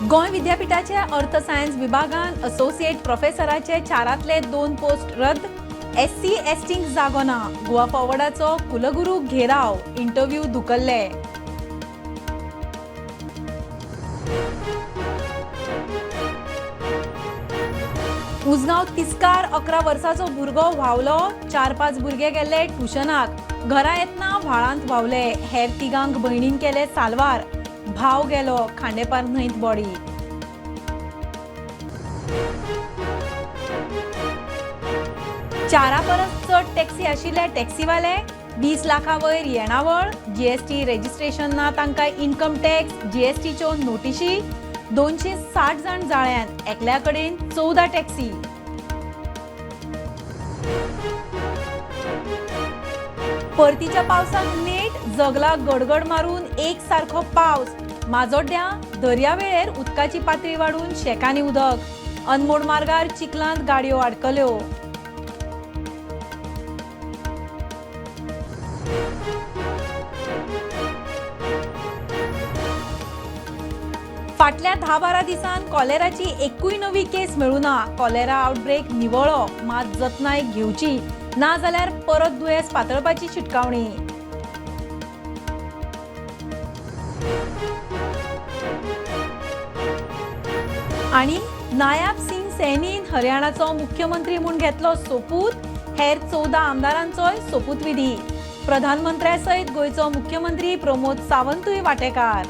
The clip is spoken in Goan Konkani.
गोंय विद्यापीठाच्या अर्थ सायन्स विभागान असोसिएट प्रोफेसराचे चारांतले 2 पोस्ट रद्द. एससी एसटींक जागो ना. गोवा फॉरवर्डाचो कुलगुरू घेराव, इंटरव्यू धुकल्ले. उसगांव तिस्कार 11 वर्साचो भुरगो व्हांवलो. 4-5 भुरगे गेल्ले ट्युशनाक. घरा येतना व्हाळांत व्हांवले. हेर तिगांक भयणीन केले साल्वार. भाव गेलो खांडेपार न्हंयत बॉडी. 4 परस चड टॅक्सी आशिल्ले टॅक्सीवाले 20 लाखां वयर येणावळ. जीएसटी रजिस्ट्रेशन ना तांकां इन्कम टॅक्स जीएसटीच्यो नोटिशी. 260 जाण जाळ्यांत, एकल्या कडेन 14 टॅक्सी. परतीच्या पावसाक नेट, जगला गडगड मारून एक सारखो पावस. माजोड्ड्यां दर्यावेळेर उदकाची पातळी वाडून शेकांनी उदक. अनमोड मार्गार चिखलांत गाडयो आडकल्यो. फाटल्या 10-12 दिसांत कॉलेराची एकूय नवी केस मेळूं ना. कॉलेरा आउटब्रेक निवळो, मात जतनाय घेवची ना जाल्यार परत दुयेंस पातळपाची शिटकावणी. आनी नायाब सिंग सैनीन हरियाणाचो मुख्यमंत्री म्हूण घेतलो सोपूत. हेर 14 आमदारांचोय सोपूतविधी. प्रधानमंत्र्या सयत गोंयचो मुख्यमंत्री प्रमोद सावंतूय वांटेकार.